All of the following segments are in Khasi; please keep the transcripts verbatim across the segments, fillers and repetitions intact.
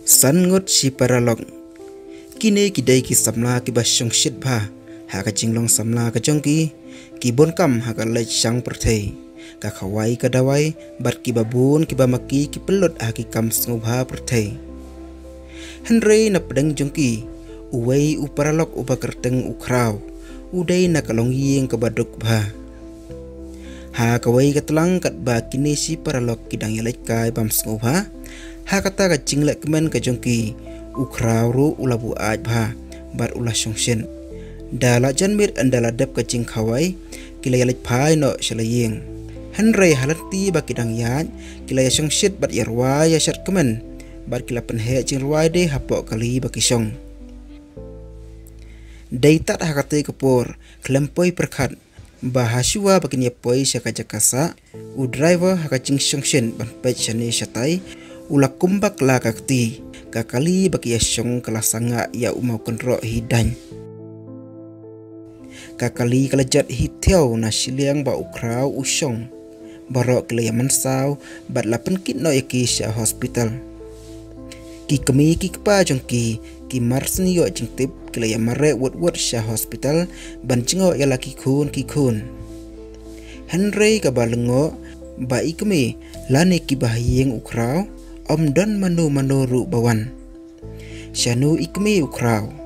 San ngut shi paralok. Kine ki dei ki samla kiba shongshit bha ha ka jinglong samla ka jong ki, ki bun kam ha ka leit shang pyrthei, ka khawai ka dawai, bad kiba bun kiba ma ki ki pynlut ha ki kam sngewbha pyrthei. Hynrei na pdeng jong ki, uwei u paralok uba kyrteng u Khraw, u dei na ka longïing kaba duk bha. Ha kawei ka tlang katba kine shi paralok ki dang ïaleit kai bam sngewbha, ha kata ka jinglehkmen ka jong ki, u Khraw ruh u la buaid bha bad u la shongshit. Da la jan miet ynda la dep ka jingkhawai, ki la ïaleit phai noh sha la ïing. Hynrei ha lynti ba ki dang ïaid, ki la ïa shongshit bad ïa rwai ïa shat kmen, bad ki la pynheh jingrwai de hapoh kali ba ki shong. Dei tad ha katei ka por, khlem poi pyrkhat, ba ha shuwa ba kin ïa poi sha ka jaka sah, u driver ha ka jingshongshit ban peit shane shatai, u la kum bakla ka kti, ka kali ba ki ïa shong ka la sangah ïa u mawkynroh hi daiñ. Ka kali ka la jot hi thiaw na shiliang ba u Khraw u shong. Baroh ki la ïa mynsaw bad la pynkit noh ïa ki sha hospital. Ki kmie ki kpa jong ki, ki mar shu ïoh jingtip, ki la ïa mareh wut wut sha hospital ban jngoh ïa la ki khun ki khun. Hynrei kaba lyngngoh, ba i kmie lane kiba ha ïing u Khraw, ym don mano mano ruh ba wan. Shano i kmie u Khraw?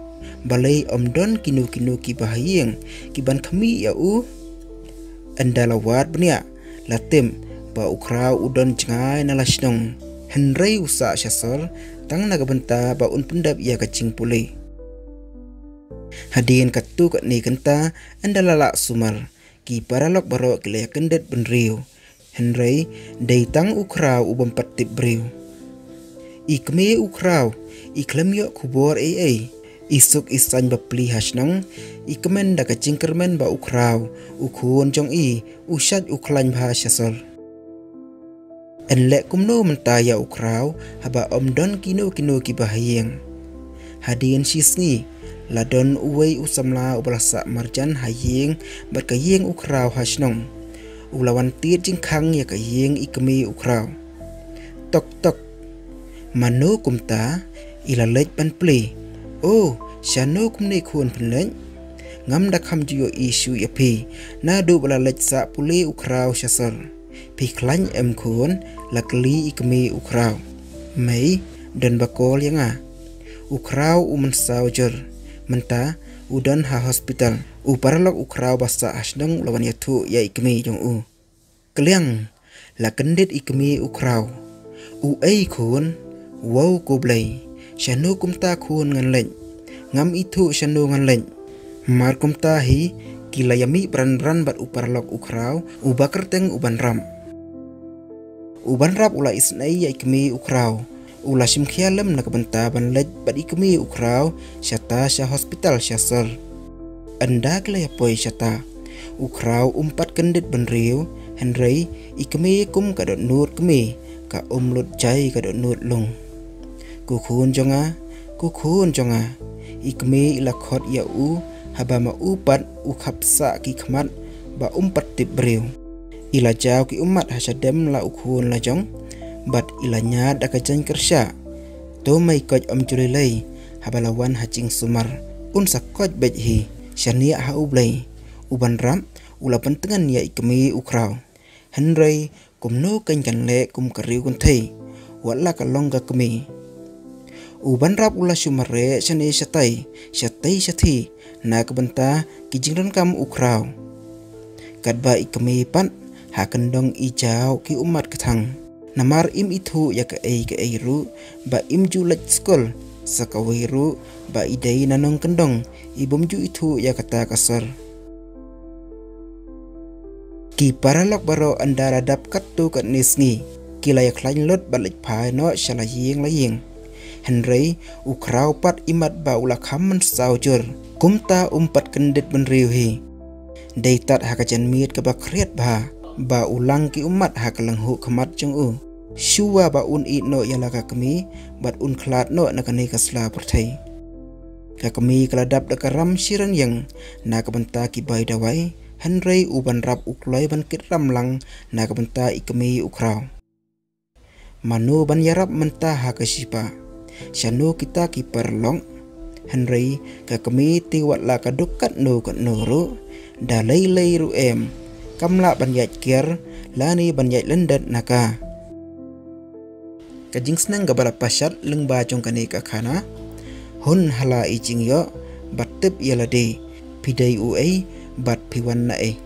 Balei ym don kino kino kiba ha ïing ki ban khmih ïa u? Ynda la wad bniah, la tip ba u Khraw u don jngai na la shnong, hynrei u sah sha sor tang na ka bynta ba un pyndep ïa ka jingpule. Hadien katto katne kynta, ynda la lah sumar, ki paralok baroh ki la ïa kyndit bynriew. Hynrei dei tang u Khraw u bym pat tip briew. I kmie u Khraw, i khlem ïoh khubor ei ei. I suk i saiñ bapli ha shnong, i kmen da ka jingkyrmen ba u Khraw, u khun jong i, u shait u khlaiñ bha sha sor. Yn leh kumno mynta ïa u Khraw, haba ym don kino kino kiba ha ïing? Hadien shi sngi, la don uwei u samla uba la sah marjan ha ïing bad ka ïing u Khraw ha shnong. U la wan tied jingkhang ïa ka ïing i kmie u Khraw. Tok tok. Mano kumta? I la leit ban plie. O, shano kumne khun phin leit? Ngam da kham ju ïohi shuh ïa phi, naduh ba la leit sah pule u Khraw sha sor. Phi khlaiñ em khun? La kylli i kmie u Khraw. Mei, don ba kol ïa nga. U Khraw u mynsaw jur. Mynta u don ha hospital. U paralok u Khraw ba sah ha shnong u la wan ïathuh ïa i kmie jong u. Kylliang, la kyndit i kmie u Khraw. U ei khun? Wow ko Blei. Shano kumta khun ngan leit? Ngam ithuh shano ngan leit. Mar kumta hi, ki la ïa mih bran bran bad u paralok u Khraw, uba kyrteng u Banrap. U Banrap u la isynei ïa i kmie u Khraw. U la shim khia lem na ka bynta ban leit bad i kmie u Khraw shata sha hospital sha sor. Ynda ki la ïa poi shata, u Khraw um pat kyndit bynriew, hynrei i kmie kum ka dohnud kmie, ka um lut jai ka dohnud lung. Ko khun jong nga, ko khun jong nga. I kmie i la khot ïa u, haba ma u pat u khap sah ki khmat ba um pat tip briew. I la jaw ki ummat ha shadem la u khun la jong, bad i la ñiad da ka jaiñ kyrshah. To mei koit, ym ju lei lei, haba la wan ha jingsumar, un sa koit beit hi. Shaniah ha U Blei. U Banrap u la pyntngen ïa i kmie u Khraw. Hynrei kumno kan kan leh kum ka riew kynthei, wat la ka long ka kmie. U Banrap u la shu mareh shane shatai, shatei shathie, na ka bynta ki jingdonkam u Khraw. Katba i kmie pat, ha kyndong i jaw ki ummat kthang. Namar im ithuh ïa kaei kaei ruh, ba im ju leit skul, sa kawei ruh, ba i dei na nongkyndong, i bym ju ithuh ïa kata ka sor. Ki paralok baroh ynda la dap katto katne sngi, ki la ïa khlaiñ lut bad leit phai noh sha la ïing la ïing. Hynrei u Khraw pat imat ba u la kham mynsaw jur, kumta um pat kyndit bynriew hi. Dei tad ha ka janmiet kaba khriat bha, ba u lang ki ummat ha ka lynghuh khmat jong u. Shuwa ba un ïeh noh ïa la ka kmie, bad un khlad noh na kane ka sla pyrthei. Ka kmie ka la dap da ka ram shi rynïeng, na ka bynta ki bai dawai, hynrei u Banrap u kloi ban kit ram lang, na ka bynta i kmie u Khraw. Mano ban ïarap mynta ha ka shipa? shano kita ki paralok. Hynrei ka kmie te wat la ka duk katno katno ruh, da lei lei ruh em, kam lah ban ïaid kiar lane ban ïaid lyndet na ka. Ka jingsneng kaba la pashat lyngba jong kane ka khana: Hun hala i jingïoh bad tip ïa lade, phi dei uei bad phi wan na ei.